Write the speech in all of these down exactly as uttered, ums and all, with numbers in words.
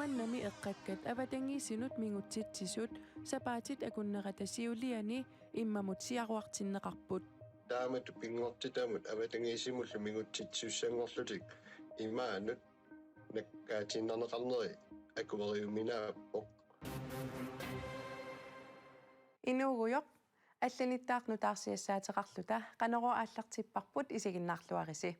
Uummannami eqqakkat avatangiisinut mingutsitsisut sapaatit akunnerata siuliani immamut siaruartinneqarput. Taamatut pinngortitamut avatangiisimullu mingutsitsisussanngorlutik imaanut nakkaatiinnarneqarneri akueriuminaappoq. Inuugujoq, allanittaaq nutaarsiassaateqarluta Qanorooq aallartipparput, isiginnaarluarisi.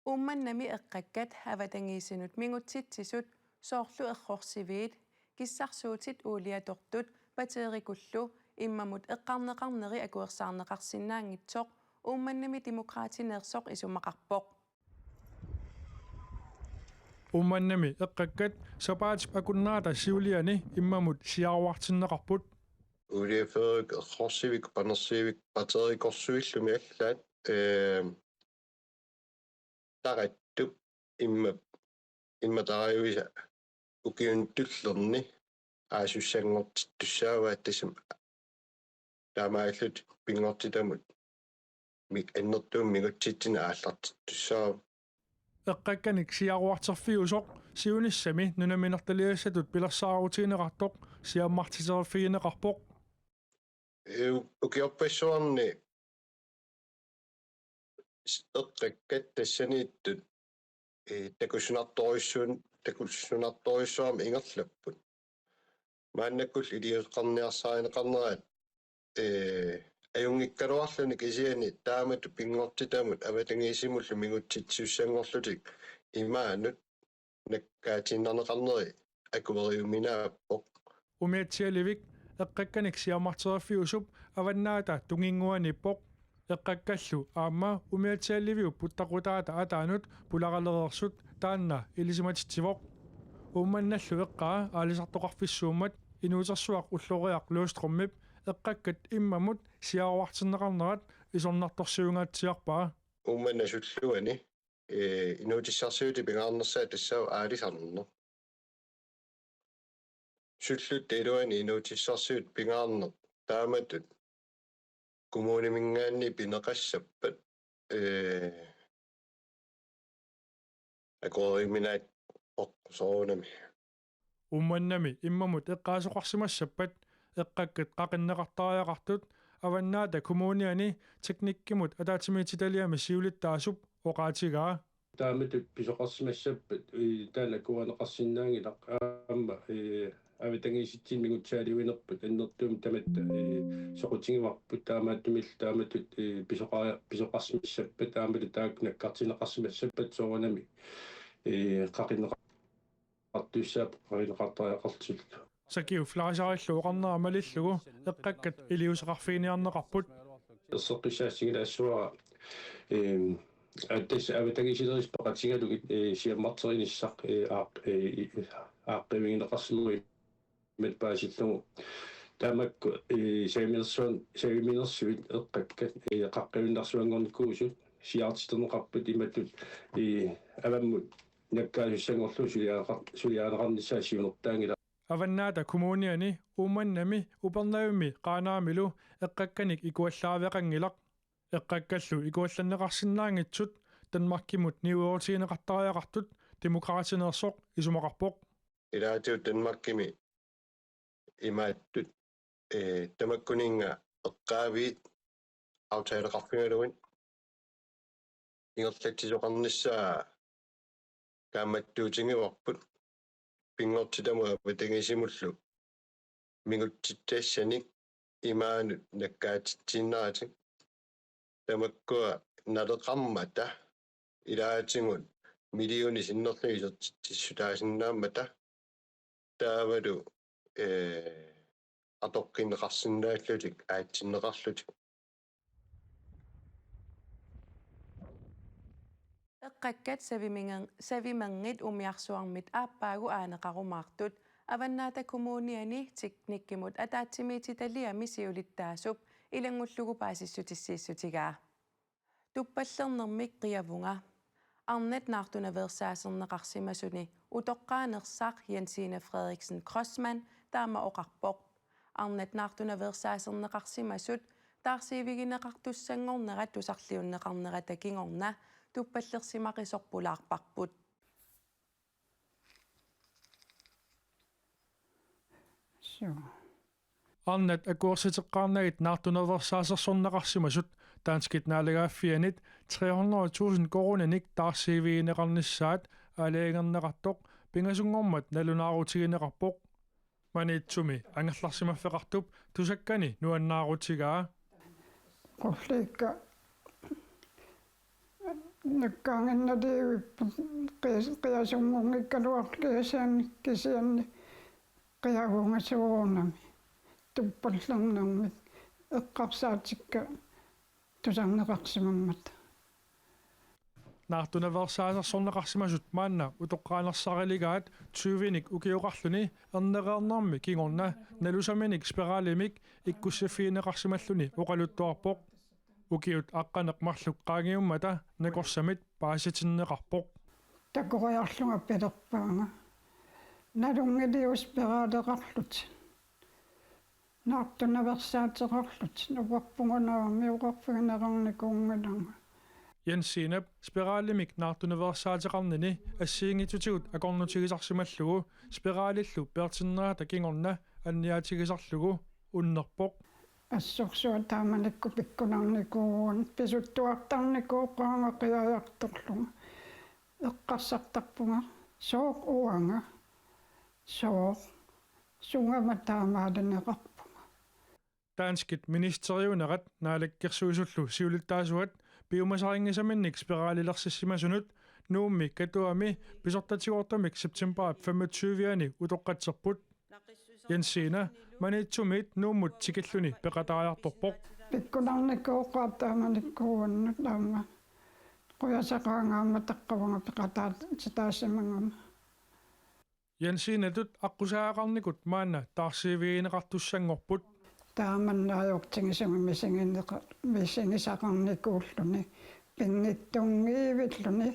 Uummannami eqqakkat avatangiisinut mingutsitsisut soorlu errorsiviit, kissarsuutit uuliatortut, batterikullu immamut eqqarneqarneri akuersaarneqarsinnaanngitsoq Uummannami Demokraatineersoq isumaqarpoq. Uummannami eqqakkat sapaatip akunnerata siuliani immamut siaruartinneqarput. Uuliaferik, errorsivik, panersiivik, batterikorsuillumi allaat, ee, tarattut imma-, immatariuisa ukiuni tullerni aasussanngortittussaavaat, tassami taamaalillutik pinngortitamut mi-, annertuumik mingutsitsineq aallartittussaavoq. Eqqakkanik siaruarterfiusoq siunissami nunaminertaliassatut pilersaarutigineqartoq siammartiteriffigineqarpoq. Ee, u-, ukiorpassuarni s-, eqqakkat tassaniittut, ee, takusunartorujussuun-, takusunartorujussuarmik ingerlapput. Maannakkullu iliuuseqarniarsarineqarnerat, ee, ajunngikkaluarluni, kisianni taamatut pinngortitamut avatangiisimullu mingutsitsisussanngorlutik imaanut nakkaatiinnarneqarneri akueriuminaappoq. Umiatsialivik eqqakkanik siammarteriffiusup Avannaata Tunginnguaniippoq. Eqqakkallu aamma umiatsialiviup puttaqutaata ataanut pularalereersut taanna ilisimatitsivoq. Uummannallu eqqaa aalisartoqarfissuummat inuutersuaq Ulloriaq Løvstrømip eqqakkat immamut siaruartinneqarnerat isornartorsiungaatsiarpaa. Uummannap sulluani, ee, inuutissarsiutit pingaarnersaat tassaavoq aalisarneq. Sullutta iluani inuutissarsiutit pingaarneq taamatut kommuniminngaanniit pineqassappat, ee, akueriuminaappoq soorunami. Uummannami immamut eqqaasoqarsimassappat eqqakkat qaqinneqartariaqartut Avannaata Kommuniani teknikkimut ataatsimiititaliami siulittaasup oqaatigaa. Taamatut pisoqarsimassappat, ee, taanna akuerineqarsinnaanngilaq, aamma, ee, avatangiisitsinnut mingutsaaliuinerput annertuumik tamatta, ee, soqutigivarput, taamaattumillu taamatut, ee, pisoqari-, pisoqarsimassappat aammalu taakku nakkartinneqarsimassappat soorunami, ee, qaqinneqar-, -qartussaapput qaqinneqartariaqartullu. Sakiup Laasarillu oqarnera malillugu eqqakkat iliuuseqarfiginiarneqarput. Erseqqissaassinngilaassuara, eem, aa, tassa avatangiisilerisut peqatigalugit, ee, siammarterinissaq, ee, aaq-, ee, i-, aaqqiivigineqarsimavoq imatut paasillugu. Tamakku, ee, saviminersuan-, saviminersuit eqqakkat, ee, qaqqiinnarsuanngornikuusut siaartiterneqarput imatut, ee, avammut nakkaasussanngorlugu sulianeqar-, sulianeqarnissaa siunertaanngilaq. Avannaata Kommuniani, Uummannami, Upernavimmi Qaanaamilu eqqakkanik ikuallaaveqanngilaq. Eqqakkallu ikuallanneqarsinnaanngitsut Danmarkimut niuerutigineqartariaqartut Demokraatineersoq isumaqarpoq. Ilaatigut Danmarkimi imaattut, ee, tamakkuninnga eqqaaviit aftaleqarfigalugit ingerlatsisoqarnissaa kaammattuutigivarput pinngortitamut avatangiisimullu mingutsitsissanik imaanut nakkaatitsiinnaratik. Tamakkua naleqarmata ilaatigut millionit sinnerlugit isertitsissutaasinnaammata taavalu, ee, atoqqinneqarsinnaallutik aatsinneqarlutik. Eqqakkat savimingen-, savimerngit umiarsuarmit aappaagu aaneqarumaartut Avannaata Kommuniani teknikkimut ataatsimiititaliami siulittaasup ilanngullugu paasissutissiissutigaa. Tuppallernermik qiavunga. Arnat naartunaveersaaserneqarsimasuni utoqqaanersaq Jensine Frederiksen Crossmann taama oqarpoq. Arnat naartunaveersaaserneqarsimasut taarsiivigineqartussanngornerat tusarliunneqarnerata kingorna tuppallersimaqisoq pulaarparput. Arnat akuersiteqqaarnagit naartunaveersaasersorneqarsimasut danskit naalagaaffiannit tre hundrede tusind koruuninik taarsiivigineqarnissaat aalajangerneqartoq pingasunngormat nalunaarutigineqarpoq. Maniitsumi angerlarsimaffeqartup tusakkani nuannaarutigaa. Qulliikka nakkaannginnalivipput qi-, qiasunngorngikkaluarlugit kisianni, kisianni qiagunga soorunami tuppallernermik eqqarsaatikka tusarneqarsimammata. Naartunaveersaasersorneqarsimasut maanna utoqqaanersariligaat tyvenik ukioqarluni ernereernermi kingorna nalusaminik spiralimik ikkussiffigineqarsimalluni oqaluttuarpoq. Ukiut aqqaneq marluk qaangiummata nakorsamit paasitinneqarpoq. Takoriarlunga pilerpaanga: Nalunngiliuk spiraleqarlutit? Naartunaveersaateqarlutit? Uarpunga naamioqarfigineqarnikuunngilanga. Jensinap spiralimik naartunaveersaateqarnini assigiinngitsutigut akornutigisarsimallugu spiralillu peertinnerata kingorna anniaatigisarlugu unnerpoq. Assorsuaq taamanikkut pikkunarnikuuvugut, pisuttuartarnikuugaanga qiajartorlunga. Eqqarsartarpunga: Sooq uanga? Sooq? Sungama taamaalineqarpunga? Danskit ministeriunerat Naalakkersuisullu siulittaasuat piumasarinngisaminnik spiralilersissimasunut Nuummi Katuami pisortatigoortumik septembarip femogtyve-ani utoqqatserput. Jensina Maniitsumiit Nuummut tikilluni peqataajartorpoq. Pikkunarnikuugaat taamanikkut uannut aamma. Qujasaqaanga aamma taqqavunga peqataatitaasimagama. Jensinatut aqqusaaqqaarnikut maanna taarsiivigineqartussanngorput. Taamanna ajortigisumik misigineqa-, misigisaqarnikuulluni, pinngitsunngivilluni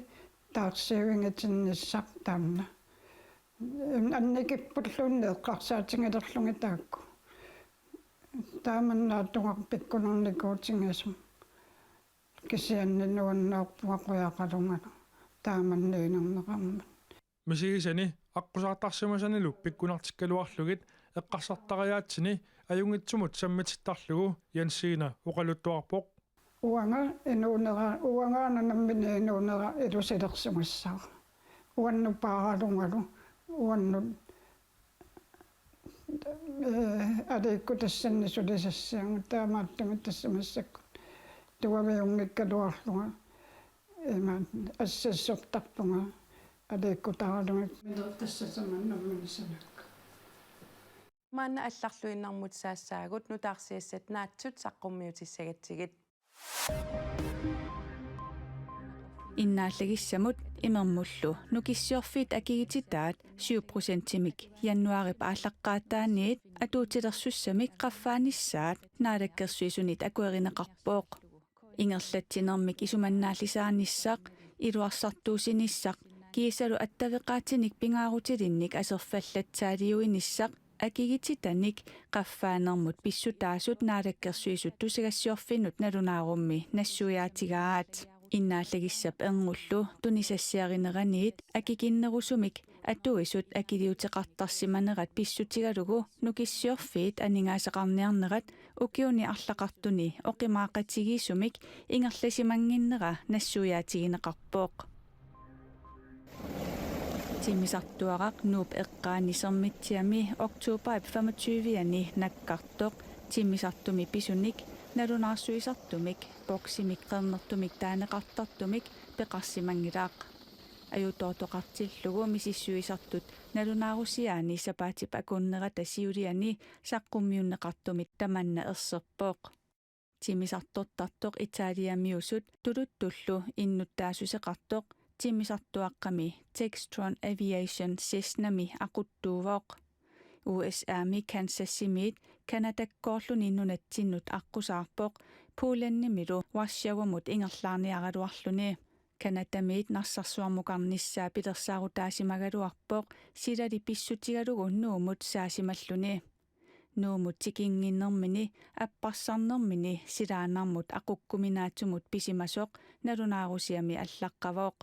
taarsiiviginnissaq taanna. Annikippullunni eqqarsaatigilerlugit taakku. Taamanna atugaq pikkunarnikuutigisumik. Kisianni nuannaarpunga qujaqalungalu taamanniinerneqarmat. Misigisani aqqusaartarsimasanilu pikkunartikkaluarlugit eqqarsartariaatsini ajunngitsumut sammitittarlugu Jensina oqaluttuarpoq. Uanga inuunera, uangaana nammineq inuunera ilusilersugassara. Uannut paaralungalu, uannut, ee, aliikkutassannit sulisassiagut, taamaattumik tassa massakkut tuaviunngikkaluarlunga ima assassortarpunga aliikkutaaralugit. Minertassasama nammineq sanakka. Maanna allarluinnarmut saassaagut, nutaarsiassat naatsut saqqummiutissagatsigit. Innaallagissamut imermullu Nukissiorfiit akigititaat syv procentimik januaarip aallaqqaataaniit atuutilersussamik qaffaanissaat Naalakkersuisunit akuerineqarpoq. Ingerlatsinermik isumannaallisaanissaq, iluarsartuusinissaq kiisalu attaveqaatinik pingaarutilinnik aserfallatsaaliuinissaq akigititanik qaffaanermut pissutaasut Naalakkersuisut tusagassiorfinnut nalunaarummi nassuiaatigaat. Innaallagissap ernullu tunisassiarineraniit akikinnerusumik atuisut akiliuteqartarsimanerat pissutigalugu Nukissiorfiit aningaasaqarniarnerat ukiuni arlaqartuni oqimaaqatigiissumik ingerlasimannginnera nassuiaatigineqarpoq. Timmisartuaraq Nuup eqqaani Sermitsiami oktobarip femogtyve-ani nakkartoq timmisartumi pisunik, nalunaarsuisartumik, boksimik qernertumik taaneqartartumik peqarsimanngilaq. Ajutoortoqartillugu misissuisartut nalunaarusiaani sapaatip akunnerata siuliani saqqummiunneqartumik tamanna erserpoq. Timmisartortartoq Italiamiusut tuluttullu innuttaassuseqartoq timmisartuaqqami Textron Aviation Cessnami aquttuuvoq. U S A-mi Kansasimiit Canadakkoorluni nunatsinnut aqqusaarpoq, Polandimilu Warszawamut ingerlaarniaraluarluni. Canadamiit narsarsuarmukarnissaa pilersaarutaasimagaluarpoq, silali pissutigalugu Nuummut saasimalluni. Nuummut tikinnginnermini apparsarnermini silaannarmut aqukkuminaatsumut pisimasoq nalunaarusiami allaqqavoq.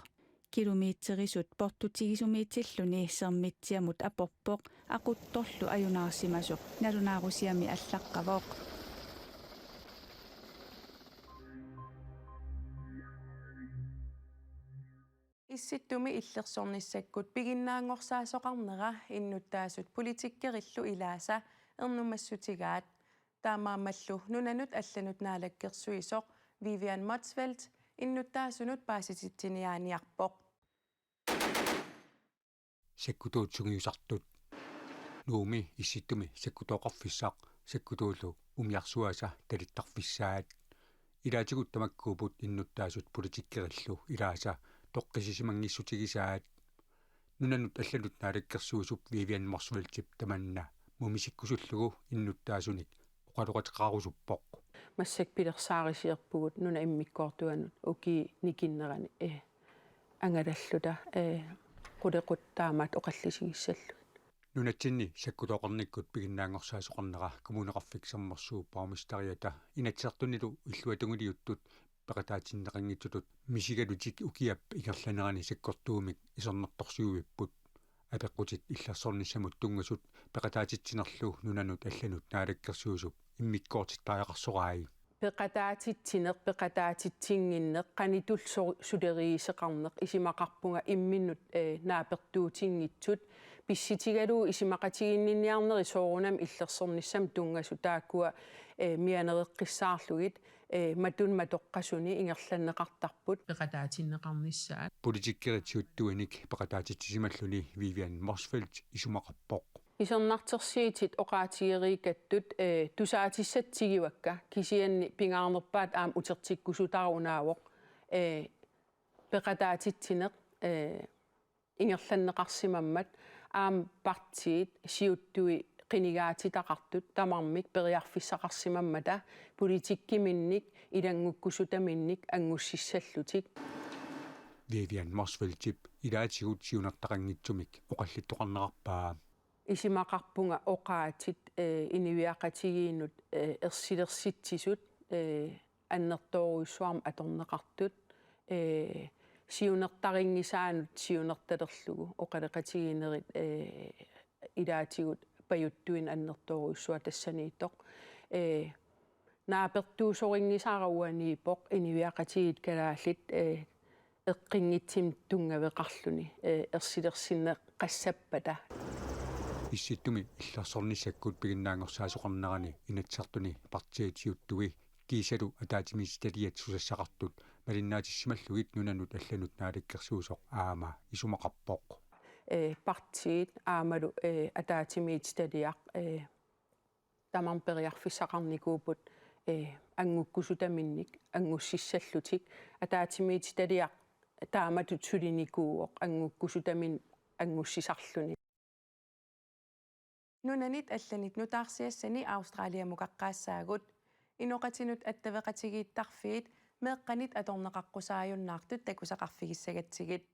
Kilometerisut portutigisumiitilluni Sermitsiamut aporpoq aquttorlu ajunaarsimasoq nalunaarusiami allaqqavoq. Issittumi illersornissakkut piginnaanngorsaasoqarnera innuttaasut politikerillu ilaasa ernumassutigaat. Taamaammallu nunanut allanut naalakkersuisoq Vivian Motzfeldt innuttaasunut paasititsiniaaniarpoq. Sakkutuut sungiusartut. Nuummi Issittumi sakkutooqarfissaq sakkutuullu umiarsuaasa talittarfissaat. Ilaatigut tamakkuupput innuttaasut politikerillu ilaasa toqqissisimanngissutigisaat. Nunanut allanut naalakkersuisup Vivian Motzfeldtip tamanna mumisikkusullugu innuttaasunik oqaloqateqarusuppoq. Massakkut pilersaarisiorpugut nunap immikkoortuanut ukiup nikinnerani, eh, angalalluta, eh, qulequttat taamaattut oqallisigissallugit. Nunatsinni sakkutooqarnikkut piginnaanngorsaasoqarnera Kommuneqarfik Sermersuup borgmesteriata Inatsisartunilu illuatungiliuttut peqataatinneqanngitsutut misigalutik ukiap ingerlanerani sakkortuumik isornartorsiuipput. Apeqqutit illersornissamut tunngasut peqataatitsinerlu nunanut allanut naalakkersuisup immikkoortittariaqarsorai. Peqataatitsineq, peqataatitsinnginneq, qanitullu so-, suleriisoqarneq, isumaqarpunga imminnut, eh, naapertuutinngitsut, pissutigalugu isumaqatigiinniarneri soorunami illersornissamut tunngasut taakkua, eh, mianereqqissaarlugit, eh, matuma matoqqasuni ingerlanneqartarput. Peqataatinneqarnissaat. Politikerit siuttuinik peqataatitsisimalluni Vivian Motzfeldt isumaqarpoq. Isornartorsiutit oqaatigereerikkattut, eh, tusaatissatut tigivakka, kisianni pingaarnerpaatut aamma utertikkusutara unaavoq, eh, peqataatitsineq, eh, ingerlanneqarsimammat, aamma partiit siuttui qinigaatitaqartut tamarmik periarfissaqarsimammata politikkiminnik ilanngukkusutaminnik angussissallutik. Vivian Motzfeldtip ilaatigut siunertaqanngitsumik oqallittoqarnerarpaa. Isumaqarpunga oqaatsit, eh, inuiaqatigiinnut, eh, ersilersitsisut, eh, annertoorujussuarmik atorneqartut, eh, siunertarinngisaannut siunertalerlugu oqaloqatigiinnerit, eh, ilaatigut pajuttuinnaq annertoorujussuaq tassaniittoq. Eh, naapertuussorinngisara uaniippoq inuiaqatigiit kalaallit, eh, eqqunngitsumik tunngaveqarluni, eh, ersilersinneqassappata. Issittumi illersornissakkut piginnaanngorsaasoqarnerani Inatsisartuni partiit siuttui kiisalu ataatsimiititaliat susassaqartut malinnaatissimallugit nunanut allanut naalakkersuisoq aamma isumaqarpoq. Eh, partiit aammalu, eh, ataatsimiititaliaq, eh, tamarmik periarfissaqarnikuupput, eh, anngukkusutaminnik angussissallutik, ataatsimiititaliaq taamatut sulinikuuvoq anngukkusutaminnik angussisarluni. Nunanit allanit nutaarsiassani Australiamukaqqaassaagut. Inoqatinut attaveqatigiittarfiit meeqqanit atorneqaqqusaajunnaartut takusaqarfigissagatsigit.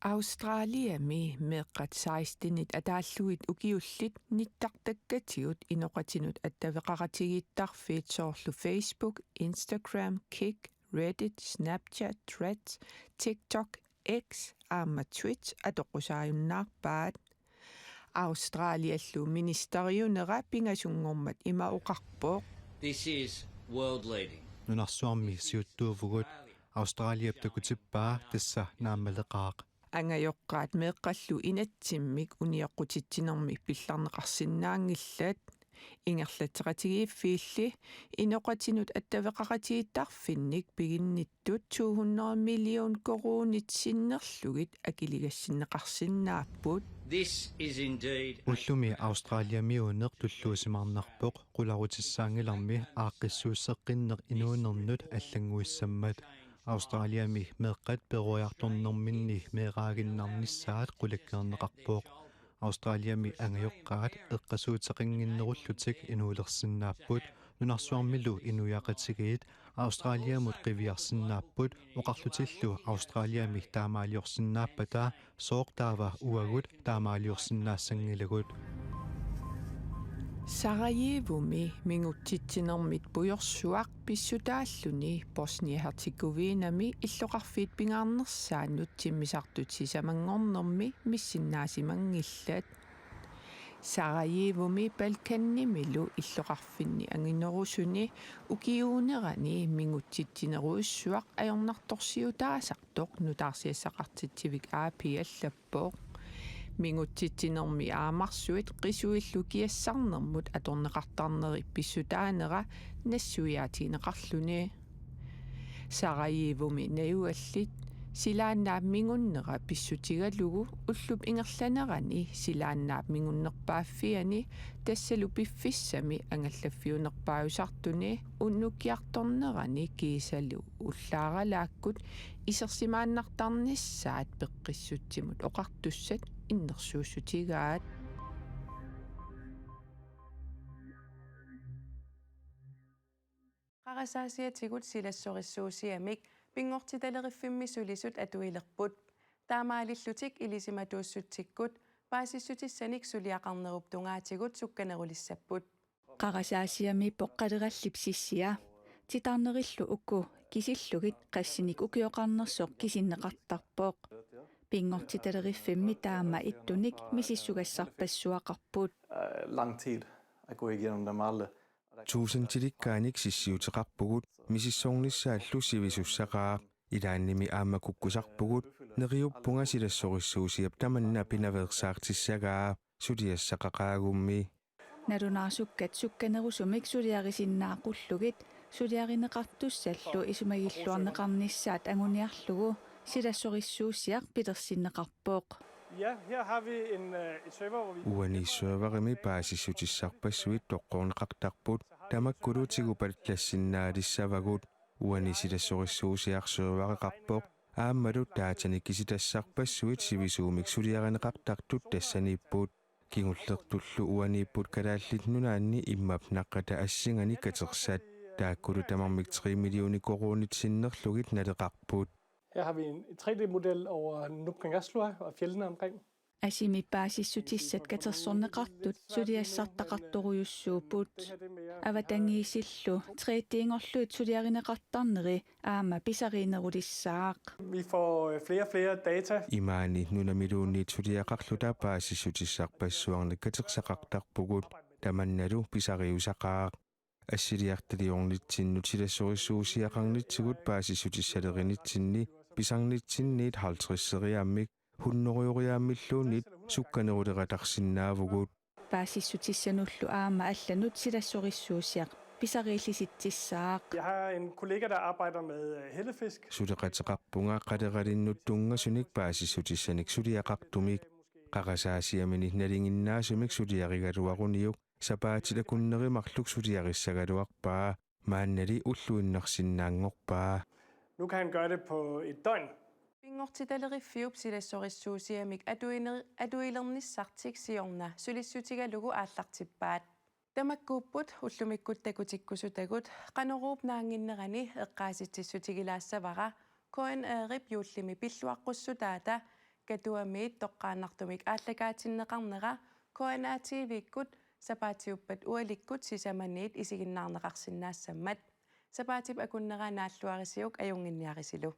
Australiami meeqqat sekstenit ataallugit ukiullit nittartakkatigut inoqatinut attaveqaqatigiittarfiit soorlu Facebook, Instagram, Kik, Reddit, Snapchat, Threads, TikTok, X aamma Twitch atoqqusaajunnaarpaat. Australiallu ministeriunera pingasunngormat ima oqarpoq: This is world leading. Nunarsuarmi siuttuuvugut. Australiap takutippaa tassa naammaleqaaq. Angajoqqaat meeqqallu inatsimmik unioqqutitsinermi pillarneqarsinnaanngillat. Ingerlatseqatigiiffiilli inoqatinut attaveqaqatigiittarfinnik piginnittut to hundrede million koruunit sinnerlugit akiligassinneqarsinnaapput. This is indeed a Ullumi Australiamiuuneq tulluusimaarnarpoq qularutissaanngilarmi aaqqissuusseqqinneq inuunernut allannguissammat. Australiami meeqqat peroriartornerminni meeraaginnarnissaat qulakkeerneqarpoq. Australiami angajoqqaat eqqasuuteqannginnerullutik inuulersinnaapput, nunarsuarmilu inuiaqatigiit Australiamut qiviarsinnaapput, oqarlutillu Australiami taamaaliorsinnaappata, sooq taava uagut taamaaliorsinnaassanngilagut. Sarajevomi mingutsitsinermit pujorsuaq pissutaalluni Bosnia-Herzegovinami illoqarfiit pingaarnersaannut timmisartut sisamanngornermi missinnaasimanngillat. Sarajevomip Balkanimilu illoqarfinni anginerusuni ukiuunerani mingutsitsinerujussuaq ajornartorsiutaasartoq nutaarsiassaqartitsivik A P allappoq. Mingutsitsinermi aamarsuit qisuillu kiassarnermut atorneqartarneri pissutaanera nassuiaatigineqarluni. Sarajevomi najugallit silaannaap mingunnera pissutigalugu ullup ingerlanerani silaannaap mingunnerpaaffiani tassalu piffissami angallaffiunerpaajusartuni unnukkiartornerani kiisalu ullaaralaakkut isersimaannartarnissaat peqqissutsimut oqartussat innersuussutigaat. Qarasaasiatigut silassorissuusiamik Pinngortitaleriffimmi sulisut atuilerput. Taamaalillutik ilisimatuussutsikkut paasissutissanik suliaqarnerup tungaatigut sukkanerulissapput. Qarasaasiami poqqalerallip sissia. Titarnerillu uku kisillugit qassinik ukioqarnersoq kisinneqartarpoq. Pinngortitaleriffimmi taama ittunik misissugassarpassuaqarput. Lang tid at gå igennem dem alle. Tuusintilikkaannik sissiuteqarpugut, misissornissaallu sivisussaqaaq. Ilaannimi aamma kukkusarpugut. Neriuppunga silassorissuusiap tamanna pinaveersaartissagaa. Suliassaqaqaagummi. Nalunaasukkat sukkanerusumik suliarisinnaaqqullugit suliarineqartussallu isumagilluarneqarnissaat anguniarlugu silassorissuusiaq pilersinneqarpoq. Ja, her har vi en, øh, et server, hvor vi... Uani serverimi paasissutissarpassuit toqqorneqartarput, tamakkulu tigupallassinnaalissavarput. Uani silassorissuusiaq servereqarpoq, aammalu datanik kisitassarpassuit sivisuumik suliarineqartartut tassaniipput. Kingullertullu uaniipput Kalaallit Nunaanni immap naqqata assinganik katersat. Taakkulu tamarmik tre millioner koruunit sinnerlugit naleqarput. Her har vi en tre D-model over Nuuk Kangaatsiaq og fjellene omkring. Asimi paasissutissat katersorneqartut suliassartaqartorujussuupput. Avatangiisillu tre D-nngorlugit suliarineqartarneri aamma pisariinnerulissaaq. Vi får øh, flere og flere data. Imaani nunamiluunniit suliaqarluta paasissutissarpassuarnik katersaqartarpugut, tamannalu pisariusaqaaq. Assiliartaliornitsinnut silassorissuusiaqarnitsigut paasissutissalerinitsinni pisarnitsinniit halvtredseriaammik hunnorujoriaammilluunniit sukkaneruleratarsinnaavugut. Paasissutissanullu aamma allanut silassorissuusiaq pisariillisitsissaaq. Jeg har en kollega, der arbejder med øh, hellefisk. Suleqateqarpunga qaleralinnut tunngasunik paasissutissanik suliaqartumik. Qarasaasiamini nalinginnaasumik suliarigaluaruniuk, sapaatit akunneri marluk suliarissagaluarpaa, maannali ulluinnarsinnaanngorpaa. Nu kan han gøre det på et døgn. Pinngortitaleriffiup silassorissuusiamik atuiner-, atuilernissartik siorna sulissutigalugu aallartippaat. Tamakkuupput ullumikkut takutikkusutagut Qanoruup naannginnerani eqqaasitsissutigilaassavara K N R-ip juullimi pilluaqqussutaata Katuamiit toqqaannartumik aallakaatinneqarnera K N A T V-kkut sapaatiuppat ualikkut sisamaniit isiginnaarneqarsinnaassammat. Sapaatip akunnera naalluarisiuk ajunnginniarisilu.